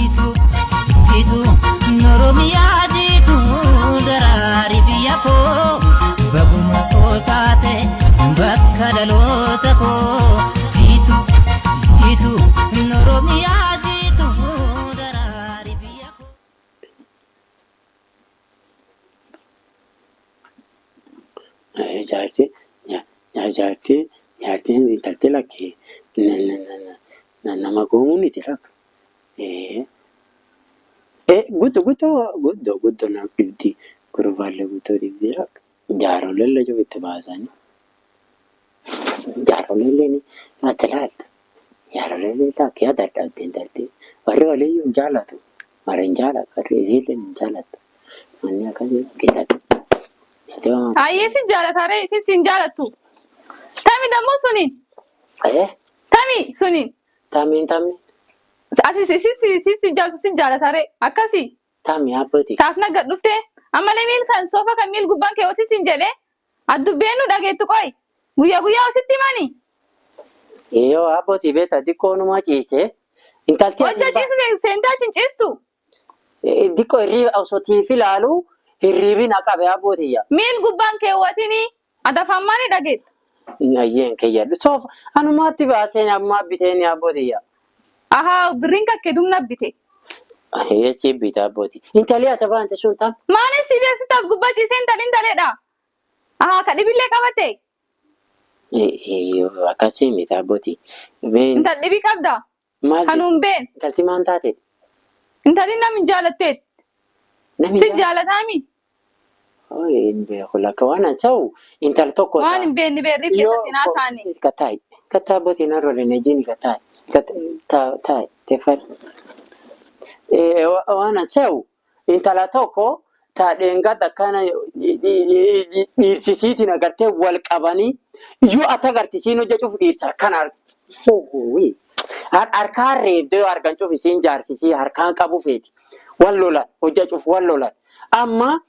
Jitu jitu Oromiyaa jitu daraari biyya koo baguma koo taate bakka dhaloota koo jitu jitu Oromiyaa jitu daraari biyya koo. Jaartii jaartii jaartiin intalti lakki nama goomuuniti lakka. Guddoo guddoo guddoo guddoo nama dhibdi gurbaallee guddoo dhibdi lakka. Jaaroleen lachuu itti baasanii. Jaaroleen ati ilaaltu. Jaaroleen takka yaa dadhabde intalti. Warri waliyyuu hin jaalatu. Warri hin jaalatu. Warri isiillee hin jaalattu. Manni akkasii qixxaatu. Ayyee si jaalataree isin sin jaalattu. Tami dammoo suniin. Tami suniin. Tamiin tamiin. Ati si si si si si jaalatu si jaalataree akkasii. Tami abbooti. Taaf na gad dhuftee ammallee miil kan soofa kan miil gubbaan kee osi sin jedhee addubbeen nu dhageettu qoy. Guyyaa guyyaa ositti himani. Yoo abbootii beektaa xiqqoonumaa ciisee. Intalti Hojja ciisu seentaa achi hin ciistu. Xiqqoo hirriiba osoo tiif ilaalu hirriibi na qabe abbootiyya. Miil gubbaan keewwatini ati afaan maanii dhageetta? Ayyeen keeyyadhu. Soofa anumaatti baaseen ammaa biteen abbootiyya. Ahaa birriin kakkee dumna bite. Eessi bita abbooti. Intalli ati baante sun tam. Maani si beeksifta as gubbaa ciisee intalli intaleedha. Ahaa ka dhibillee qabate. Akkasii miti abbooti. Intal dhibii qabda. Maal Kan hin been. Intalti maan taate? Intalli nam hin jaalatteet. Namni Si jaalataami. Hin beeku lakka waan an ta'u intal tokko Waan hin beekne beerriif keessatti naasaani. Kataayi. Kataa abbootii narra waliin ejjiini kataayi. Taayi. Teeffadhu. Waan an ta'u intala tokko ta dheengadda akkana dhiirsisiitiin agartee wal qabanii yoo ati agartisiin hojjechuuf dhiirsa harkaan harkaan reebdee yoo argan cuuf isiin jaarsisii harkaan qabu feeti. Wal lolan hojjechuuf wal lolan. Amma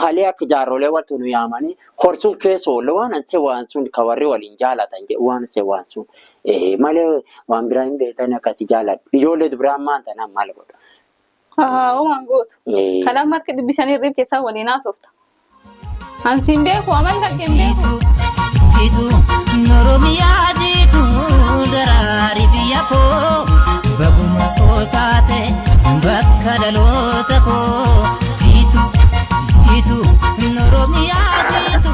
kalee akka jaarrolee waltu nu yaamanii korsuun keessa oolle waan anse waan sun ka warri waliin jaalatan jedhu waan anse waan sun malee waan biraa hin beektan akkasi jaaladhu. Ijoollee dubiraa maan tanaan maal godha? Haa waan gootu. Kanaaf marki dubbi shanii hirriib keessaa waliin haasofta. An siin beeku amal kan kee hin beeku. Jitu Oromiyaa jitu daraari biyya koo baguma koo taate bakka dhaloota koo jitu jitu Oromiyaa jitu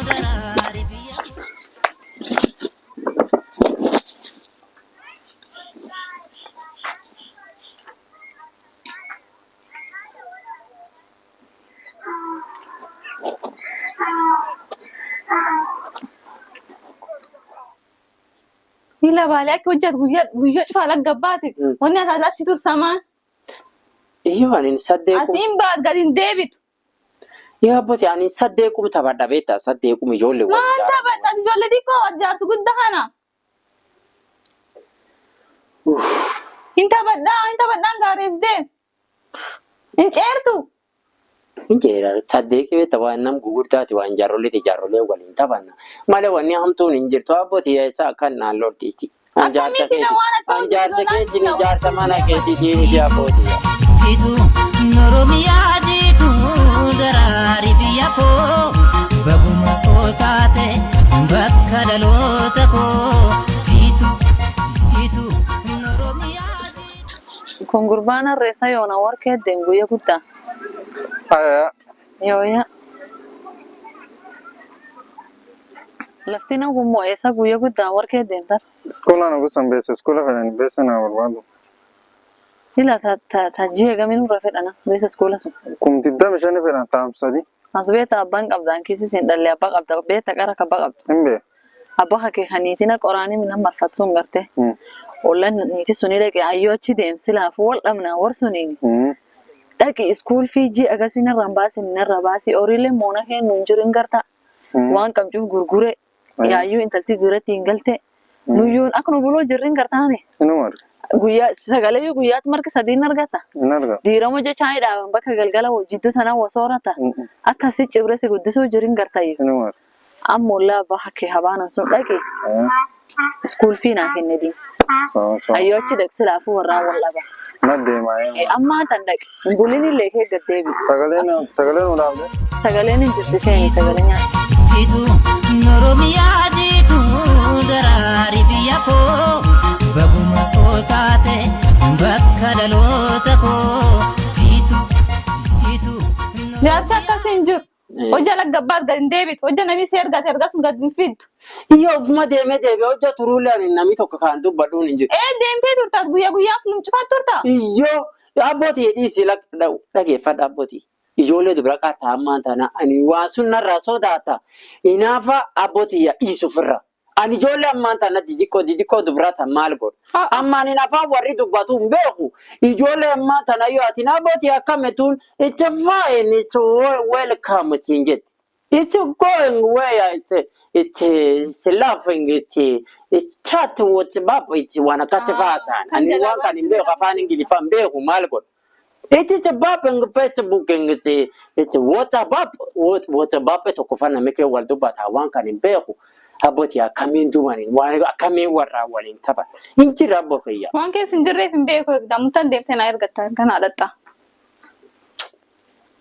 daraari biyya koo. Miila baalee akka hojjatu guyyaa guyyaa cufaa lagga baati. Wanni ati alaa si tursamaa. Iyyuu ani saddeequm. Asiin baat gad hin deebitu. Yaa abbooti ani saddeequm taphadha beektaa saddeequm ijoollee wal Maal taphatta ati ijoollee xiqqoo jaarsi guddaa kana. Hin taphadhaa hin taphadhaan gaarees deem. Hin ceertu. Hin jeera saddeeqii beektaa waan nam gugurdaati waan jaarroleeti jaarrolee waliin taphanna. Malee wanni hamtuun hin jirtu abbooti eessa akkan naan loltichi. An jaarsa Akkamii sila keeti. waan akka An jaarsa hojii keetiin jaarsa mana keetiitii miti abbooti. Jitu Oromiyaa jitu daraari biyya koo baguma koo taate bakka dhaloota koo jitu jitu Oromiyaa jitu. Kun gurbaan harreessa yoona warqee deem guyya guddaa. Aya, Yooya. Lafti na gummoo eessa guyya guddaa warqee deemtan. Iskoola na gosan beessa, iskoola fedhan beessa na barbaadu. Ila ta ta ta ji'a gamin irra fedhana beessa iskoola sun. Kum 25 fedhan taam 3. As beeta abbaan qabda an kiisi siin dhalle abbaa qabda beeta qara kabba qabda. Hin bee. Abbaa kee kan niitina qoraanii minan marfat sun garte. Ollan niiti suni dhaqe ayyoo achi deemsi laafu wal dhabna war suniin. Dhaqi iskuul fiijii agasii narra hin baasin narra baasii horiilee moona kee nuun jiru hin garta. Waan qabcuuf gurgure yaayyuu intalti duratti hin galte. Nuyyuun akka nu buloo jirri hin gartaane. Inuma arga. Guyyaa sagaleeyyuu guyyaatti marga sadiin argata. In arga. Diirama jecha dhaaban bakka galgala jidduu sana wasoorata. Akkasi cibre si guddisuu jirin gartayyu. Inuma arga. Amma ollaa abbaa hakkee habaanan sun dhaqe iskuul fii naa kenne diin. Sawa sawa. Ayyoo achi dhaqi silaafuu warraa wal dhaba. Na deema. Ammaa tan dhaqi. Hin bulin illee kee gad deebi. Sagaleen sagaleen nu dhaabde. Sagaleen hin jirti seeni sagalee nyaata. Jitu Oromiyaa jitu daraari biyya koo baguma koo taate bakka dhaloota koo jitu jitu. Jaarsi akkasii hin jiru. Hojja laggabbaat gad hin deebitu. Hojja namni si ergate erga sun gad hin fiddu. Iyyoo ofuma deemee deebi'ee hojja turuullee ani namni tokko kan dubbadhuun hin jiru. Ee deemtee turta guyyaa guyyaan fulumcifaat turta. Iyyoo abbootii dhiisii dhageeffadha abbootii. Ijoollee dubara qartaa ammaan tana ani waan sun narraa sodaata. Inaafa abbootii dhiisufirra. Ani ijoollee ammaan tana didiqqoo didiqqoo dubara tan maal godhu? Ammaan hin afaan warri dubbatu hin beeku. Ijoollee ammaan tana yoo ati abbootii akkamittuun it's fine, it's welcome siin jetti. It's going where it's laughing, it's chat with bab, it's waan akkasi faasaan. Ani waan kan hin beeku afaan Ingiliffaa hin beeku maal godhu? It is a bab in Facebook it's WhatsApp WhatsApp tokko fa namni kee wal dubbata waan kan hin beeku. Abbootii akkamiin duubaniin waan akkamiin warraa waliin taphan. Hin jirre abboo kiyya. Waan keessa hin jirreef hin beeku eegda. Deemtee na ergatta kan haadhatta.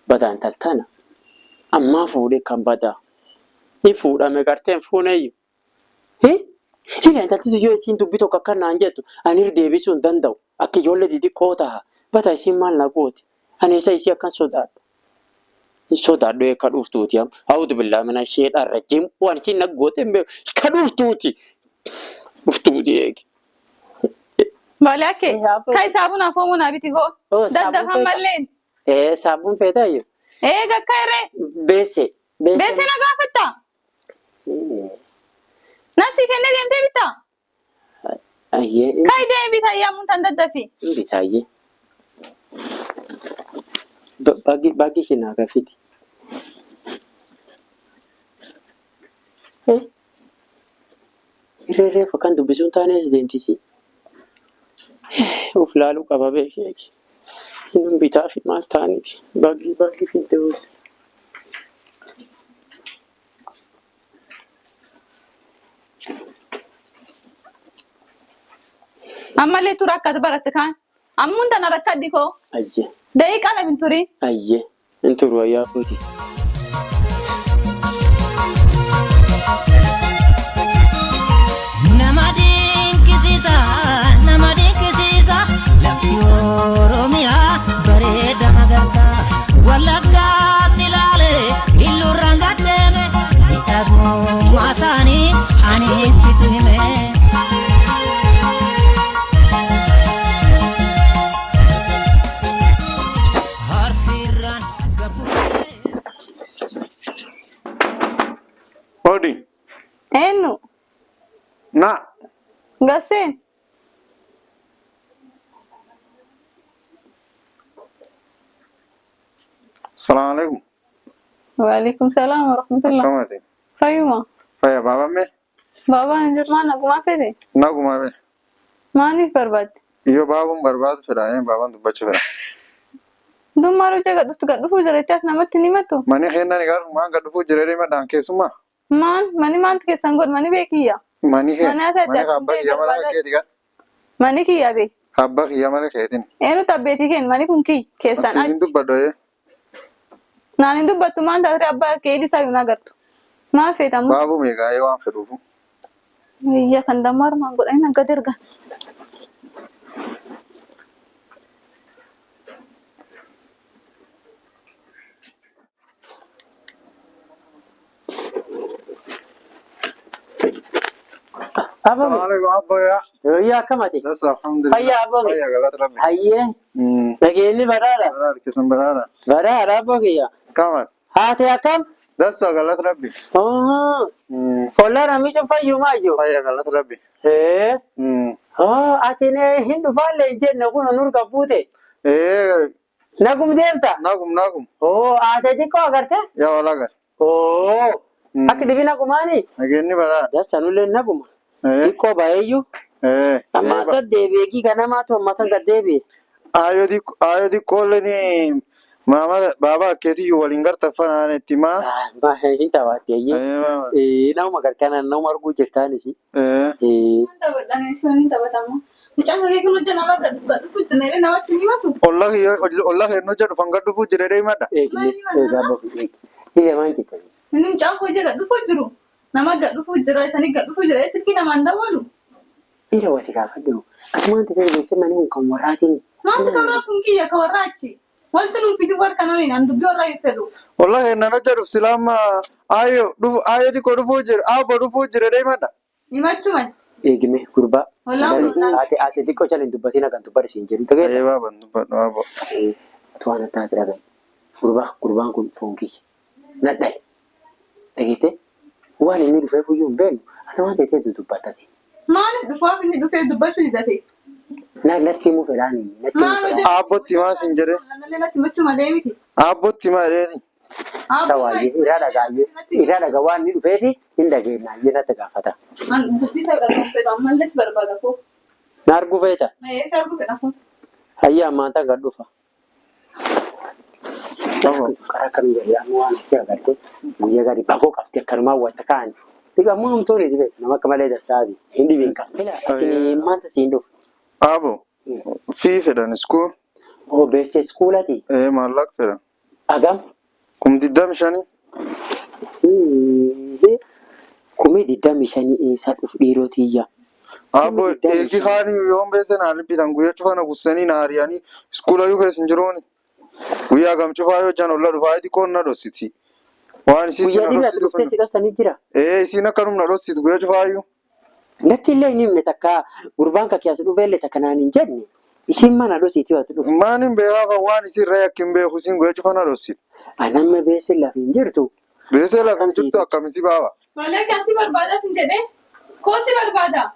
Badaan taltana. Ammaa fuudhee kan badaa. Ni fuudhame gartee hin fuuneyyuu. Hila intalti yoo isiin dubbii tokko akka naan jettu ani irra deebisuu hin danda'u. Akka ijoollee xixiqqoo ta'a. Bata isiin maal na gooti? Ani isa isii akkan sodaadhu. Hin sodaadhu eekka dhuftuuti. A'uudhu billaa mana ishee dharrajjiin waan isiin na goote hin beeku. Ka dhuftuuti. Dhuftuuti eegi. Baale akkee. Kai saabuna foomuu naa biti goo. Daddafan malleen. Ee saabuun feetaayyuu. Ee gakka irree. Beese. Beese na gaafatta. Nasi kennee deemtee bittaa? Ayyee. Kai deemee bitaa yaamuun tan daddafi. Bitaayyee. Baagii ishee naa gafiti. Irree reefu kan dubbisuun taanes deemtisi. Of laaluu qaba beekeeti. Inni bitaa fi maal ta'aniiti. Baagii baagii fidde hoose. Ammallee tura akka ati baratte kaan. Ammuun tana rakkadhi koo. Ayyee. Daqiiqaa lama hin turin. Ayyee. Hin turu ayyaa kooti. Nama dinqisiisa, nama dinqisiisa, lafti Oromiyaa bareeda magarsa. Wallaggaa silaale illuurraan gaddeeme, miidhagummaa isaanii ani itti hime. Arsiirraan gabbuu. Odi. Eenyu? Na. Gasseen. Assalamu alaikum. Waalaikum salaam wa rahmatullah. Kamati. Fayyuma. Fayya baabaan mee? Baabaan hin jiru maal nagumaa fedhe? Nagumaa bee. Maaliif barbaadde? Yoo baabuun barbaadu fedha, baabaan dubbachuu fedha. Dummaa hojii gad dhuftu gad dhufuu jira as namatti ni himattu? Mani keennan egaa maan gad dhufuu jira himadhaan keessummaa. Maan mani maaltu keessan godhu mani beekiyya. Mani kee. Mani asa Mani abbaa kiyya mala keeti gaa. Mani kiyya bee. Abbaa kiyya mala keetiin. Eenyutu abbeetii kennu mani kun kiyya keessan Asiin achi. dubbadhu ee. Naan hin dubbattu maan taatee abbaa kee isaa yoo agartu. Maal feetamu? Baabuu meeqaa ee waan fedhuufu. Iyya kan dammaa armaan godhanii nagga dirgan. Abame. Assalamu alaikum abboyaa. Yooyyaa akkamati? Das alhamdulillah. Fayyaa abboge. Fayyaa galata rabbi. Hayyee. Nageenyi badhaadha. Badhaadha keessan badhaadha. Badhaadha abboo kiyya. Kamat. Haati akkam? Dassa galata rabbi. Kollaan namicha fayyumaa jiru. Fayyaa galata rabbi. Ee. Ati hin dhufaallee hin jenne kun nurka buute. Ee Nagum deemta? nagum nagum. Oo haati xiqqoo agarte? Yaa walaga. Oo. Akka dibi nagumaani? Nageenyi badhaadha. Dassa nullee naguma. Ee. Xiqqoo baay'eeyyuu. Ee. Amma gad deebi'ee kanamaa tu amma tan gad deebi'e. Aayoo xiqqoolleen Maama baaba akkeetiyyuu waliin gartaffanaan itti himaa. Hin taphaatti ayyee. Eh, maama. Nama gargaaraan nama arguu jirtaanis. Eh. Taphatanii sun hin taphatamu. Mucaan kee kun hojii nama dhufu itti namatti ni himatu. Olla kiyya olla keennu jedhu fanga dhufuu jira himadha. Eegne eegaa bofu eegne. Ija maan jettan. Inni mucaan koo hojii gad dhufu jiru. Nama gad dhufu jira isanii gad dhufu jira silkii namaan dawwalu. Ija wasi gaafadhu. Asumaan ta'ee beeksisa manni kun kan warraatiin. Maaltu karaa kun kiyya ka warraa achi. Wanti nuuf fidi warra kana waliin an dubbii warraa hin fedhu. Olla keennan hojjedhuuf silaama aayyo dhufu aayyo xiqqoo dhufuu jira aabbo dhufuu jira himadha. Himachuu mali. Eegne gurbaa. Wallaan Ati ati xiqqoo jala hin dubbatin hagan dubbar siin jedhu. Dhageessa. Eh baaba dubbadhu aabbo. Tuwaan adda adda dhagaye. Gurbaa gurbaan kun foon kiyya. Nadhaye. Dhageette waan inni dhufee guyyuu hin beeknu ati waan ta'eef dubbatate. Maaliif dhufaaf inni dhufee dubbachuu didate? Natti himuu fedhaan natti himuu Maal fedhaan. hojii? Aabbotti himaa siin jedhe. Nallee natti himachuu malee miti. Aabbotti himaa jedheeni. Sawaayyee irraa dhagaayyee irraa dhagaa waan inni dhufeefi hin dhageenye ayyee natti gaafata. An dubbii isaa dhagahuun fedhu ammallee si barbaada koo. Na arguu feeta? Mee si arguu fedha koo. Hayya ammaan tan gad dhufa. Aabbo. Karaa akkamii jedhee amma waan asii agartee guyyaa gadi bakoo qabdi akkanumaa wanta kaan. Dhiqa ammoo hamtuun itti beeku nama akka malee dassaati hin dhibiin qabu. Ati maanta siin dhufu. Aabbo. Fee fedhan school. Oo beeksisa iskuulati. Eh maallaqa fedhan. Agam. Kum 25. 25,000 eessa dhufu dhiirotiyya. Aabbo eegi haani yoon beese naa libbitan guyyaa cufana gussanii na ari'anii iskuula yuu keessa hin jiruuni. Guyyaa gam cufaa yoo jan olla dhufaa xiqqoon na dhossiti. Waan isiin Guyyaa na dhibba dhossitu dhuftee si dhossanii jira. Eh isiin akkanum na dhossitu guyyaa cufaayyuu. Natti illee hin himne takka gurbaan kakee as dhufee illee takka naan hin jenne. Isiin mana dhossiiti yoo ati dhufu. Maan hin beekaa waan isiin irraa yakki hin beeku isiin guyyaa cufa na dhossiti. Anamma beese lafi hin jirtu. Beesee lafa hin jirtu akkamisi baaba. Malee kan si barbaada sin jedhee koo si barbaada.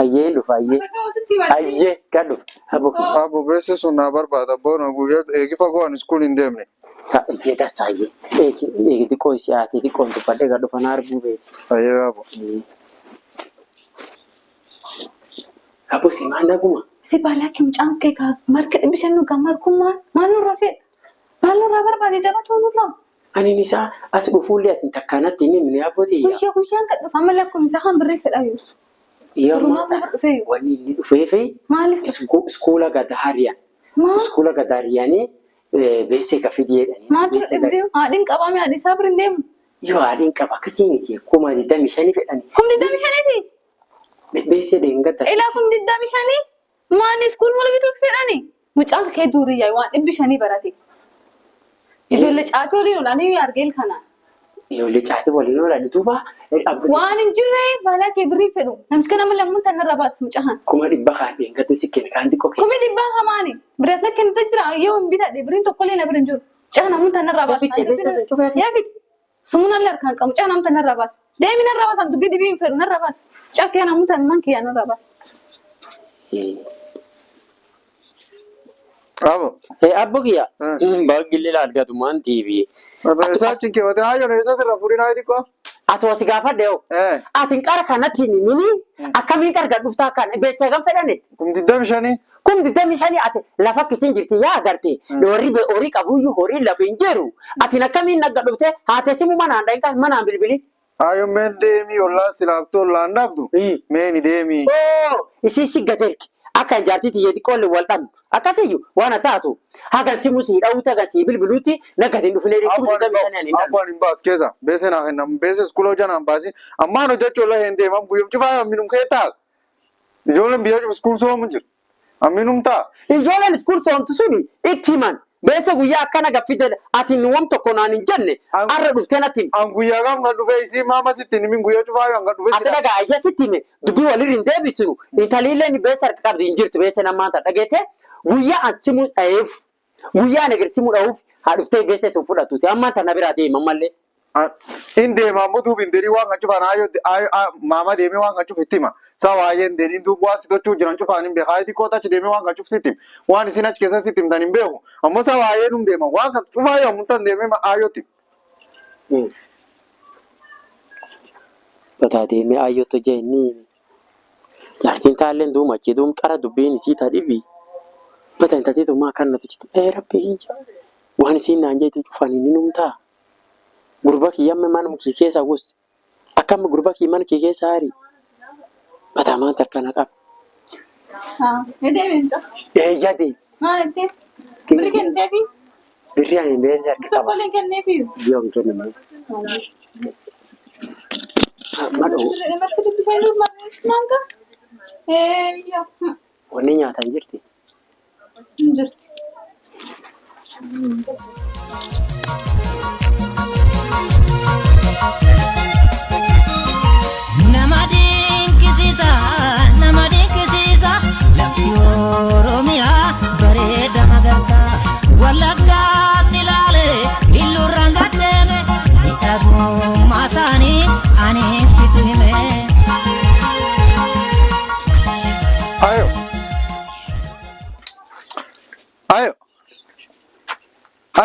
Ayyee hin dhufa ayyee. Akka wasitti himatti. Ayyee gad dhufa. Abbo Aabbo beesee sun naa barbaada boona guyyaa eegi fagoo ani iskuul hin deemne. Sa ayyee dassa ayyee. Eegi eegi xiqqoo isii haati xiqqoon dubbadhee gad dhufa na arguu beeti. Ayyee aabbo. Abbo si maal naguma? Si baalaa kee mucaan kee kaa marga dhibbishan nu gaa margummaa maal nurraa fedha? Maal nurraa barbaade taphatuu nurraa? Ani isaa as dhufuullee ati takka natti hin himne abbootii. Guyyaa guyyaan kan dhufa amma lakkoofsa kan birrii fedha yoo. Yoo Maal dhufee yoo? Wanni inni dhufeefi Maaliif dhufe? iskuula gad hariyan. Maal? Iskuula gad hariyanii beesee ka fidii jedhanii. Maaltu dhibdee? Haadhiin qabame haadhi isaa bira hin deemu. Yoo haadhiin qaba akkasii miti 25,000 fedhani. 25,000ti? Beesee dheengadda. Ilaa 25,000? Maali iskuul mala bituuf fedhani? Mucaan kee duuriyyaa waan 500 barate. Ijoollee caatii waliin oolanii argeel kanaan. Ijoollee caatii waliin oolan duuba abbootii Waan hin jirre balaa kee birrii fedhu. Namichi kana malee ammoo tanarra baatu mucaan. 100,000 kaan dheengadda si kenna kaan xiqqoo keessa. 100,000 hamaani. Bireet na kennite jira yoo hin bitadhe birriin tokkollee na bira hin jiru. Mucaan ammoo tanarra baatu. Fitte beeksisa sun cufee Yaa fitte. Sumuun allee harkaan qabu mucaan ammoo tanarra baas. Deemi narra baas an dubbii dhibii hin fedhu narra baas. Mucaan kee ammoo tan man kiyyaa narra baas. Aabbo. Abbo kiyya. Baagillee argatumaan tiivi. Isaa achi hin keewwatin aayyoon eessa sirra fuudhin aayyo xiqqoo. Ati wasi gaafadhe hoo. Eh. Ati qara kanatti hin himini akkamiin qarqar dhuftaa kan beeksisa kan fedhani. 25,000. 25,000 ati lafa akkasiin jirti yaa agarte warri horii qabuyyuu horii lafa hin jiru. Ati akkamiin nagga dhufte haatesimu manaan dhahin manaan bilbili. Aayyoon meen deemii ollaan silaaftuu ollaan dhabdu. Meeni deemii. Oo isii si gateerki akka jaartii tiyya xiqqoolle wal dhabnu akkasiyyuu waan taatu hagan simu sii dhawuutti hagan sii bilbiluutti naggatiin hin dhufnee 25,000 ani hin dhabne. Abbaan hin baas keessa beesee naa kenna beesee iskuula hojii naan baasin ammaan hojjechuu olla hin deemam guyyum cufaa amminum kee taa. Ijoolleen biyya cufu iskuul soomu jiru. Amminum taa. Ijoolleen iskuul soomtu suni itti himan beese guyyaa akkana gaffite ati nu wam tokko naan hin jenne arra dhuftee natti himi. An guyyaa kam kan dhufe isii maama sitti hin himin guyyaa cufaa kan dhufe Ati dhagaa ayya sitti hime dubbii walirra hin deebisnu intaliilleen beesa harka qabdi hin jirtu beese namaan ta'a dhageette guyyaa an simuu dhaheef guyyaa an eger simuu dhahuuf haa dhuftee beese sun fudhatuuti ammaan tana biraa deema ammallee. In deema ammoo duuba hin deerii waan kan cufaan aayyo maama deemee waan kan cufu itti hima. Sa waa'ee hin deerii duuba waan si tochuu jiran cufaan hin beeku. Aayyo xiqqoo achi deemee waan kan cufu sitti hima. Waan isin achi keessa sitti himtan hin beeku. Ammoo sa waa'ee num deema waan kan cufaa yoo ammoo deemee aayyotti. Bataa deemee aayyotto jeenni jaartiin taalleen duuma achi duum qara dubbiin isii ta dhibi. Bata intalti maa kan natu jette ee rabbi kiyya. Waan isiin naan jettu cufanii ni numtaa. Gurba kiyyamme manuma kii keessa gus. Akkam gurba kii mana kii keessa hari. Batamaan tarkana qaba. Ni deemee Eeyya deemi. Maal itti? Birri kenneefi? Birri ani hin beekne harka qaba. Tokkollee kenneefi? Yoo hin kennu. Madoo Namatti dubbisee jiru maal qaba? Eeyyaa. wanni nyaatan jirti. Hin jirti. Nama dinqisiisa, nama dinqisiisa, lafti Oromiyaa bareeda magarsa. Wallaggaa silaalee illuurraan gaddeeme, miidhagummaa isaanii ani fitu hime. Ayo. Ayo.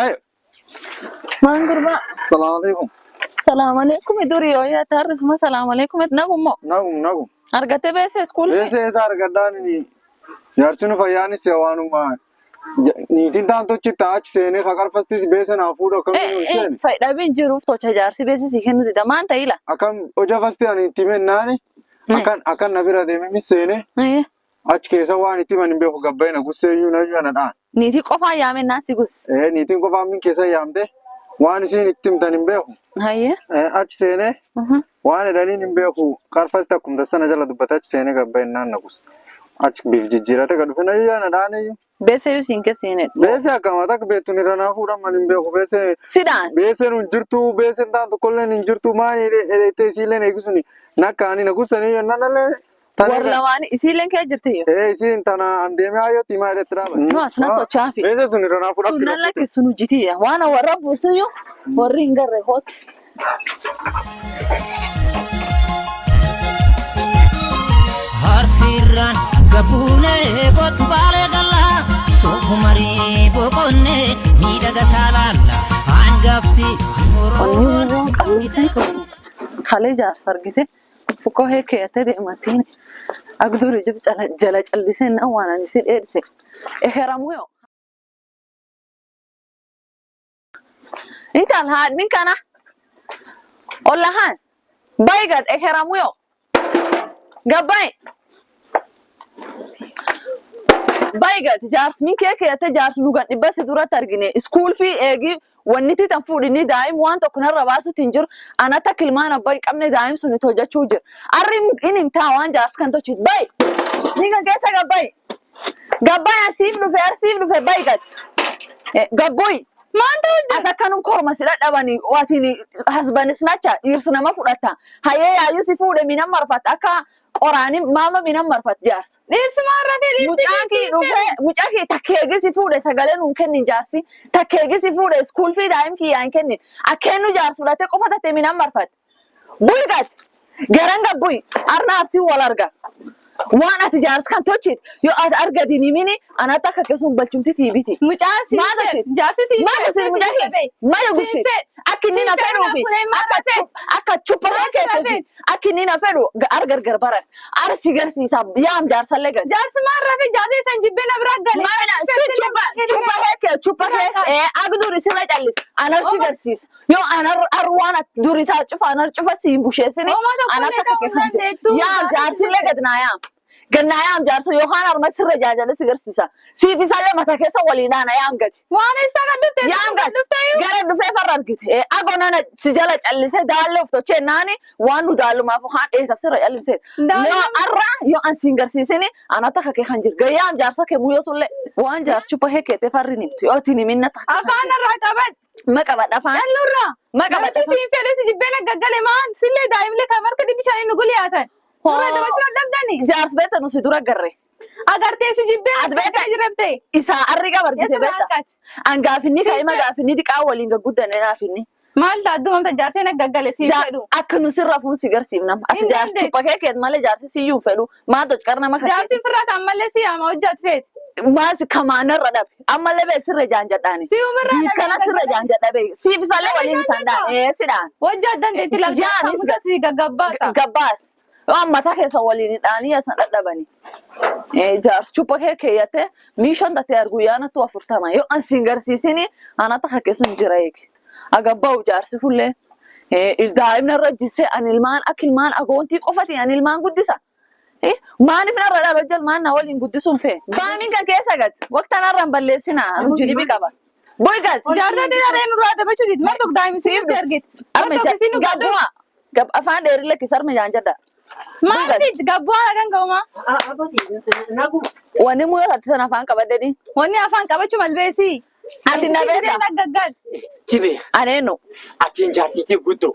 Ayo. Maan gurbaa. Salaamu alaikum. Salaam alaikum duri yoo yaata har'isuma salaam alaikum nagummoo. Nagum nagum. Argattee beese iskuul. Beese eessa argadhaan jaarsi nu fayyaanis waanuma niitiin taan tochitti achi seenee kakarfastis beese naa fuudhu akkamiin ol seene. Fayyadabiin jiruuf tocha jaarsi beese sii kennu dida maan ta'ila. Akkam hoja fasti ani itti mennaani akkan akkan na bira deeme mis seene achi keessa waan itti himan hin beeku gabbayna gusseeyyuu nayyuu ana dhaan. Niitii qofaan yaamennaan si gus. Niitiin qofaan min keessa yaamte waan isiin itti himtan hin beeku. Hayyee. Achi seenee waan jedhaniin hin beeku qarfasti akkuma sana jala dubbate achi seenee gabbayinnaan na gus. Achi biif jijjiirate gad dhufe nayyuu ana dhaaniyyuu. Beese yoo siin keessine. Beese akkam akka beektu ni ranaa fuudhan man hin beeku beese. Sidaan. Beeseen hin jirtu beeseen taan tokkolleen hin jirtu maal dheettee isiilleen eegisuni nakkaanii na gusanii nanallee. Warra lamaan isiilleen kee jirti yoo. Isiin tana an deemee hayyootti himaa jedhetti dhaaba. Nu as na tochaafi. Beese sun irra naa fuudhan. Sunan lakke sun hojjitiya. Waan warra buusuyyuu warri hin garre kooti. Harsiirraan gabuunee kootu baalee gallaa soofumarii boqonnee miidhaga saalaalla hangafti Onni waan qabnu kalee jaarsa argite fukkoo heekeeyyattee deematiin agduri jib jala callisee na waan ani si dheedhise. Eheramuu yoo. Intal haadh min kana. Ollahan. Bayigat eheramuu yoo. Gabbay. Bayigat jaars min kee keeyattee jaars lugan dhibba si duratti argine iskuul fi eegi wanni tan fuudhinni daa'im waan tokko narra baasutti hin jiru anata kilmaan abbaa hin qabne daa'im sun itti hojjechuu jira. Arri inni hin taa waan jaars kan tochiit bayi. Ni kan keessa gabbayi. Gabbayi asiif dhufe asiif dhufe bayigat. Gabboyi. Maan ta'u jira? Ati akkanum korma si dhadhabani watiin husband snatcher dhiirsi nama fudhata. Hayyee yaayyuu si fuudhe minan marfatta akka qoraanii maama minan marfat jaarsa. Dhiirsi maal rafee dhiirsi Mucaan kee dhufee mucaa kee takkeegi si fuudhe sagalee nuun kennin jaarsi takkeegi si fuudhe school fee daa'im kiyyaa hin kennin akkeennu jaarsi fudhatee qofa tattee minan marfat. Buyi gas garan gabbuyi arnaaf si wal arga. Waan ati jaarsi kan tochit yoo ati argati nimini anatti akka keessuun balchumti tiibiti. Mucaan si Maal fedhe? Jaarsi si Maal gusi mucaa kee? Maal gusi? Akka inni na fedhuufi akka chuppa keetuufi akka inni na fedhu argar baran arsi garsiisa yaam jaarsallee gadi. Jaarsi maal rafee jaarsi san jibbee na bira gale. Maamina si chuppa chuppa keeke chuppa keessa agduri sirra callis anarsi garsiisa yoo anar arwaan duri taa cufa anar cufa siin busheessini Homaa tokkollee anatti akka ta'uu kee kan dandeettu. jedhu yaam jaarsillee gad naa yaam. Gannaa yaam jaarsu yookaan harma sirra jaajala si garsiisa. Siif isallee mata keessa waliin dhaana yaam gadi. Waan eessa kan dhufte? Yaam gadi. Gara dhufee farra argite. Ago nana si jala callisee daallee of tochee naani waan nu daallumaaf waan dheetaaf sirra callisee. Yoo arra yoo an siin garsiisini anatti akka kee kan jiru. Gayyaam jaarsa kee muyyoo sullee waan jaarsu bahee keetee farri nimtu yoo ati niminna takka. Afaan irraa qabad. Ma qabadha afaan. Dhallurraa. Ma qabadha Namti siin fedhe si jibbee na gaggale maan sillee daa'imlee kan marga dhibbi shanii nu guliyaatan. Nurra dabachuu dadhabdani. Jaars beekta nu si dura garre. Agartee si jibbee Ati beekta? jirabte. Isaa arri qaba argite Yesu beekta. raakkat. An gaafinni kaa'ima gaafinni diqaa waliin gagguddane naafinni. Maal ta'a addumamta jaarsee na gaggale siin fedhu. Akka nu sirra fuun si garsiifna. Ati Hin jaarsi dandeettu. chuppa kee keet malee jaarsi siyyuu hin fedhu. Maa tochqar nama kan Jaarsi firraa ta'an mallee si yaama hojjaat feet. Maas kamaanarra dhabe. Ammallee bee sirra jaan jedhaani. Si umirraa dhabe. Kana sirra jaan jedha bee. Siif isallee waliin isaan dhaan. Ee sidhaan. Hojjaat dandeetti Jaanis lalkaa si gaggabbaasa. Gabbaas. Yoo mataa keessa waliin dhaanii asan dhadhabani. Jaarsi chuppa kee keeyyattee miishaan tattee arguyyaa nattu 40 yoo an siin garsiisini anata hakkeessuun jira eegi. Agabba'u jaarsi hullee daa'imni irra jissee an ilmaan akka ilmaan agoontii qofati an ilmaan guddisa. Maaliif narra dhaba jalmaan na waliin guddisuun fee? Baamiin kan keessa gad waqta narra hin balleessina jilibii qaba. Boy gad. Jaarraa dheeraa nurraa dabachuu didi. Mar tokko daa'imni Siif sitti argite. Mar Arme tokko isin dhugaa gabbuma. Gab afaan dheerii lakkis arme jaan jedha. Maal fid gabbuu haala kan ga'umaa. Abbootii naguma. Wanni muyo tatte sana afaan qabadhedhi. Wanni afaan qabachuu malbeesii. Ati na beekta. Gaggaal. Tibee Aneenu. atiin jaartiitii guddoo.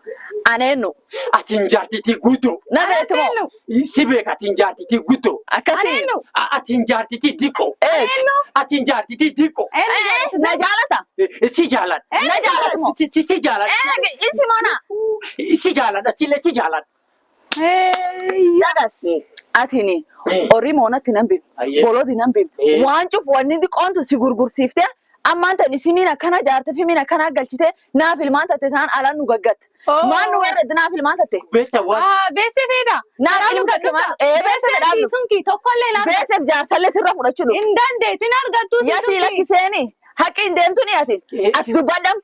Aneenu. Atiin jaartiitii guddoo. Na beektu moo? Si beeka atiin jaartiitii guddoo. Akkasii. Aneenu. Atiin jaartiitii diqqoo. Eeg. Atiin jaartiitii diqqoo. Na jaalata. Si jaaladha. Na jaalatu moo? Si jaaladha. Eeg isi mana. Si jaaladha. Sillee si jaaladha. Jadas. Atini. Horii moonatti nan bimu. Ayyee. Boloti nan bimu. Waan cufu wanni xiqqoontu si gurgursiifte ammaan tan isi miin akkana jaarte fi miin akkana galchite naaf ilmaan tatte ta'an alaan nu gaggatte. Maan nu warra naaf ilmaan tatte. Beekta waan. Beesee feeta. Naaf ilmaan tatte maan ee beese fedhaan dhufu. Sunki tokkollee naaf. Beeseef jaarsallee sirra fudhachuu dhufu. Hin dandeetti hin argattu. Yasii lakkiseeni haqqi hin deemtu ni ati. Ati dubbadham.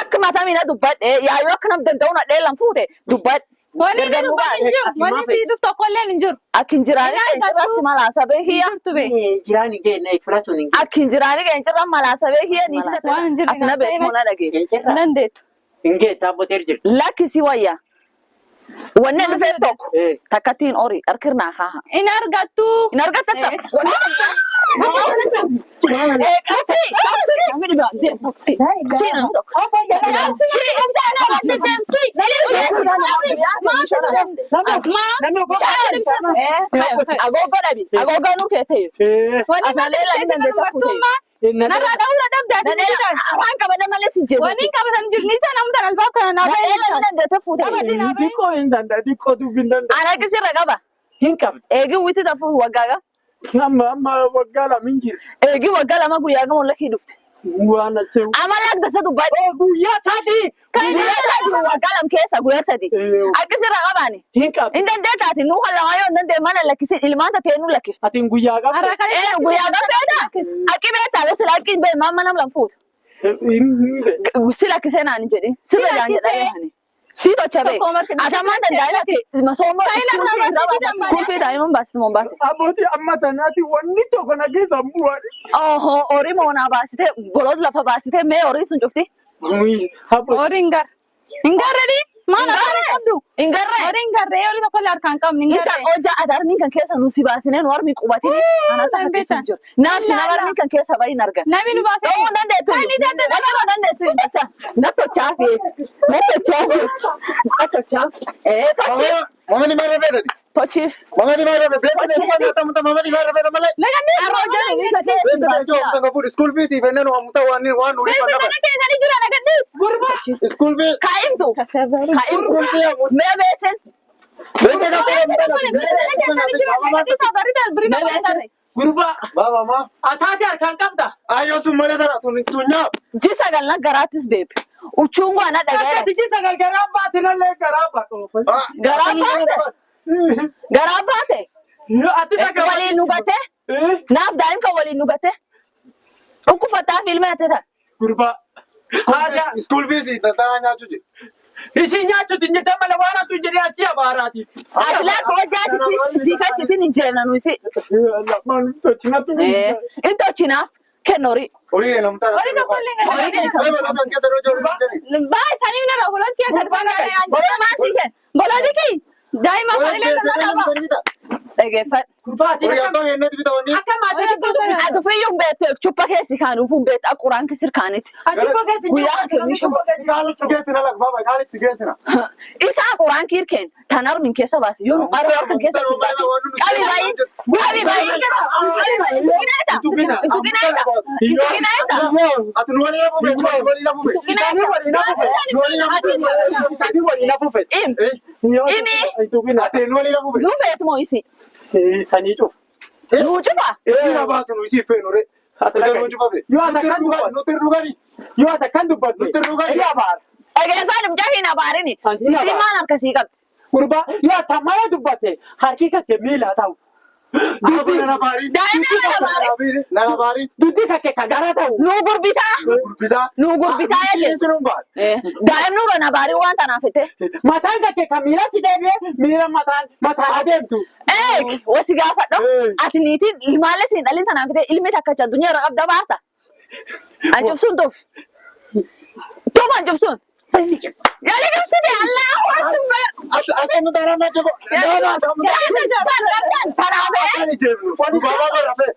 Akka mataa miina dubbadhe yaayoo akka nam danda'u na dheelan fuute dubbadhe. Wanni inni Gargar nu dubbatu hin baase. jiru. Wanni sii dhufu tokkollee hin jiru. Akka hin jiraanne qeencirra si malaasa beekiyya. Jirtu bee. Jiraan hin geenne fudhatuun hin Akka hin jiraanne qeencirra malaasa beekiyya ni Waan hin jirre Ati na beektu na dhageesse. Qeencirra. Hin dandeettu. Hin geette abbootii jirti. Lakkisi wayya. Wanni dhufeef tokko takkattiin horii harkirnaa kaaha. Hin argattu. Hin argatta. Agogo dhabi. Agogo nu keete. Wanni Asalee lamni dandeetta fuute. Narraa dha'uudha dhabde ati ni jiran. Afaan qabadhe malee si jeessi. Wanni qabatan jiru ni sana namtan albaa kana naa Nadhee lamni dandeetta fuute. Diqqoo hin danda'a. Diqqoo dubbi hin danda'a. Ana kisirra qaba. Hin qabdi. Eegi witti tafuuf waggaa qaba. Amma amma waggaa lama hin jiru. Eegi waggaa 2 guyyaa gama lakkii dhufte. Waan achi. Amala akka dubbadhe. Guyyaa 3. Guyyaa 3 waggaa 2 keessa guyyaa 3. Akkasirra qabaani. Hin qabdi. Hin dandeettaati nuu kan lamaa yoo hin dandeenye mana lakkisin ilmaan tatee nu lakkifte. Atiin guyyaa qabdi. Har'a kana Ee guyyaa gabbeeta. Akki beektaa bee sila akki bee maama nam lam fuuta. Si lakkisee naan hin jedhin. Sirra jaan jedhaa ani. Si tocha bee. Atamaan danda'e masoomoo iskuul fi daa'iman baasitu moon baasite. Abbootii amma tanaati wanni tokko na keessa hin bu'an. Oho horii moonaa baasite boloota lafa baasite mee horii sun cufti. Horii hin garre. Hin garre di? Maal afaan qabdu? Hin garree. Horii hin garre horii tokkollee harkaan qabnu hin Inta garre. hojja ati armiin kan keessa nu si baasine nu armiin qubatini anata hin hakkeessu beektan. jiru. Naaf si nama armiin kan keessa bahin argan. Namni nu baasee. Dhowwuu hin dandeettu. Dhowwuu hin dandeettu. Na tochaafi. Na tochaafi. Na tochaafi. Ee tochiif. Mama ni mara beeda. Tochiif. Mama ni mara beeda. Beesa ni mara beeda. Mama ni mara beeda malee. Arra hojja ni katee si Beesa ni baasina. joobta gafuudh. School fees ifenneen waan mutaa waan waan nuti Beesa fanna mana keessanii jira nagadhiis. School fee. Kaa'imtu. Kaa'imtu. School fee ammoo. Mee beesen. Beesa gafuudh. Mee beesen. Gurbaa. Baba ma. Ataati harkaan qabda. Ayyoo sun malee tana tun tunyaa. Ji 9 na garaattis beebe. Uchuungu ana dhagaye. Ati ji 9 garaa baate nallee garaa baate. Garaa baate. Garaa baate. Ati takka. Waliin nu gate. Naaf daa'im kan waliin nu gate. Dhukkufataa fiilmii ate ta'a. Gurbaa. Haadha. School fees tana nyaachuu jira. Isin nyaachuuti hin jirtan malee waan atu jedhee asii abaaraati. Ati lafa hojjaati si kachitin hin jeemna nu isi. Lamaan tochinatu. In tochinaaf kennu horii. Horii namtaa. Horii tokkollee hin garre. Baa isaanii narra bolootti akka Bola maal sii kenna? Bolootti ki daa'ima afaan illee nama qaba. Dhageeffadhu. Gurbaa ati Horii abbaan ennatti bitawanii. akka maatii xiqqoo Ati fiyyuu hin beektu chuppa keessi kaan ufu hin beektu akka quraan kisir kaanitti. Ati bakka isin Guyyaa kennu Kaalif geessina lak baba kaalif si geessina. Isaa quraan kiir kenna tan armin keessa baasi yoo nu arra harkan keessa si baasi qabi bayi qabi bayi qabi bayi tuqineeta tuqineeta tuqineeta Ati nu waliin hafuufe nu waliin hafuufe. Isaanii waliin hafuufe. Isaanii waliin hafuufe. Im Imi. Ati nu waliin hafuufe. nu feetu moo isi Sanii cufu. nu cufa Dhiira baatu nu isii feenu re. Nuti nu cufafe. Yoo ati akkan dubbatu. Nuti dhugani. Yoo ati akkan dubbattu. Nuti dhugani. Inni abaara. Dhageeffadhu mucaa hin abaarini Ani hin isin maal harkasii qabdi Gurbaa yoo ata mala dubbate harki kake miila ta'u. Nana baarii. Duddi kake ka gara ta'u. Nuu gurbitaa. Gurbitaa. Nuu gurbitaa jechuudha. Daa'imni nurra na baarii waan tanaaf itti. Mataan kake ka miila si deebi'ee miila mataan mataan adeemtu. Eeg wasi gaafadhu. Ati niitiin ilmaalee siin dhalin tanaaf itti ilmi takka addunyaa irra qabda baata. An cubsuun tuuf. Tuuf an cubsuun. Yaali cubsite Allahu akbar. Ati mutara na jabo.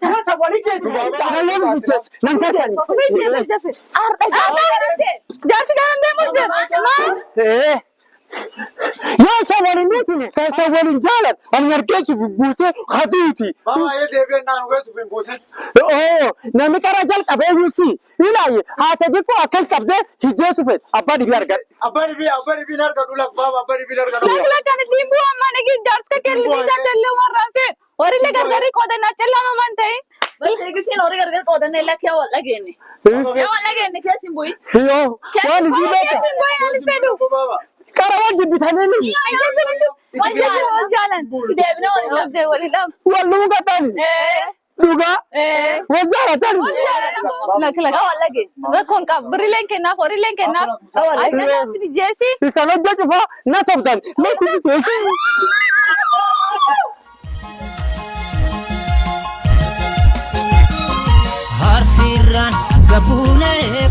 Tasa walii jeesi. Nalee bifichees nan kasani. Jaarsi garan deemu jira. Ee. Yoo isa waliin dhiisne kan isa waliin jaalan ani harkeessuuf buusee hatuuti. Mama yee deebi'ee naan geessuuf hin buusin. Oo namni karaa jalqabee yuusi ilaaye haata xiqqoo akkan qabdee hijjeessu fedhe abbaa dhibii argadhe. Abbaan dhibii abbaan dhibii argadhu lafa baaba abbaan dhibii argadhu. Lak lakkan ittiin bu'an mana kee jaarsi kee ilmi jallee warraan fe'e. Warri gargarii qoodannaa cellama man ta'e. Bas eegisiin horii gargar qoodannee lakkee wal dhageenye. Wal dhageenye keessa hin bu'in. Yoo waan isii beeka Keessi bu'ee ani fedhu. Baaba. qara wal jibbitanii Wal jaalan wal jaalan. Deebinee wal Wal wal hidhamu. wal dhuunfatani dhugaa wal jaalatani. Lak lak. Wal dhageenye. Rakkoon qabu birrileen kennaaf horiileen kennaaf. Achirratti jeesi. Isaan hojja cufaa na sobdan natti fiteessi. Harsiirraan gabuunee.